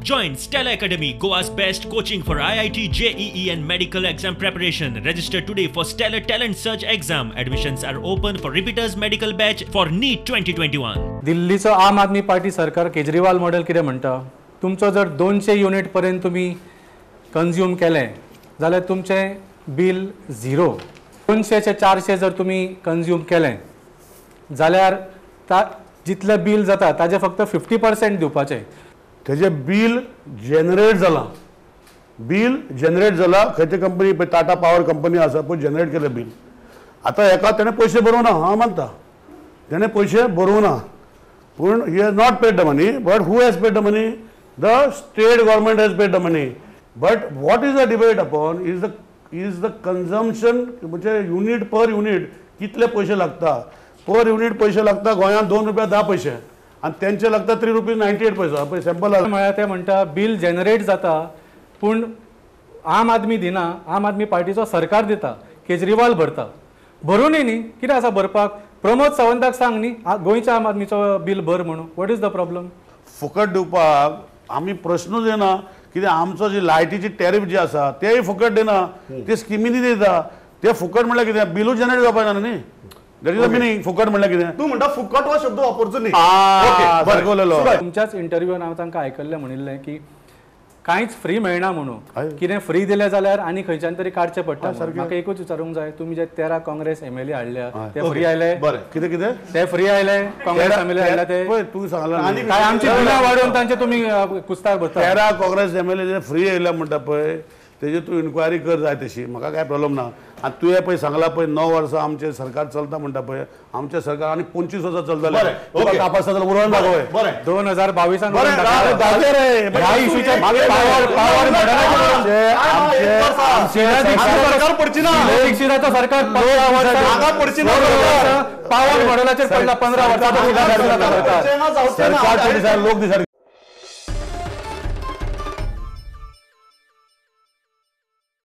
Join Stellar Academy, Goa's best coaching for IIT, JEE and medical exam preparation. Register today for Stellar Talent Search exam. Admissions are open for repeaters medical batch for NEET 2021. दिल्लीचो आम Aadmi party सरकार Kejriwal model कितें म्हणटा, तुमचो जर 200 unit पर्यंत तुमी consume केलें जाल्यार तुमचें बील झिरो. 200 ते 400 जर तुमी कंज्यूम केलें जाल्यार जितलें बील जाता ताजें फक्त 50% दिवपाचें. तेजें बील जनरेट जालां, बील जनरेट जालां खंयची कंपनी पळय टाटा पावर कंपनी आसा पळय जनरेट केलें बील. आतां हेका तेणें पयशे भरूंक ना, हांव मानता तेणें पयशे भरूंक ना, पूण he has not paid the money. But who has paid the money? The state government has paid the money. But what is the debate upon is the consumption, म्हणजे युनिट पर युनिट कितले पयशे लागता. Per unit पयशे लागता गोंयांत 2 रुपया 10 पयशे आनी तेंचे लागता 3 रुपीज 98 पैसा. पळय सॅम्पल म्हळ्यार ते म्हणटा बील जनरेट जाता पूण आम आदमी दिना, आम आदमी पार्टीचो सरकार दिता, केजरीवाल भरता. भरूनय न्ही, कितें आसा भरपाक? प्रमोद सावंताक सांग न्ही गोंयच्या आम आदमीचो बील भर म्हणून. What is the problem? फुकट दिवपाक आमी प्रश्नूच येना. कित्याक आमचो जी लायटीची टॅरीफ जी आसा तेय फुकट दिना, ते स्किमींनी दिता. ते फुकट म्हणल्यार कितें? बिलूच जनरेट जावपाक जायना न्ही. That is the meaning. फुकट म्हणल्यार कितें? तूं म्हणटा फुकट हो शब्द वापरचो न्ही. तुमच्याच इंटरव्यून हांव तांकां आयकल्लें म्हणिल्लें की कांयच फ्री मेळना म्हणून, कितें फ्री दिलें जाल्यार आनी खंयच्यान तरी काडचें पडटा. म्हाका एकूच विचारूंक जाय, तुमी जे 13 काँग्रेस एमएलए हाडल्या ते फ्री आयले? बरें, कितें कितें ते फ्री आयले? काँग्रेस एमएलए हाडल्या ते तूं सांगला काय आमची बिलां वाडोवन तांचे तुमी कुस्तार भरता? 13 काँग्रेस एमएलए जे फ्री येयल्या म्हणटा पळय तेजी तूं इन्क्वायरी कर जाय तशी, म्हाका कांय प्रॉब्लम ना. आनी तुवें पळय सांगलां पळय 9 वर्सां आमचें सरकार चलता म्हणटा पळय, आमचें सरकार आनी 25 वर्सां चलतालें. तपासता जाल्यार उलोवन दाखय. बरें, 2022 सरकार पावर मॉडेलाचेर पडला 15 वर्सां. लोक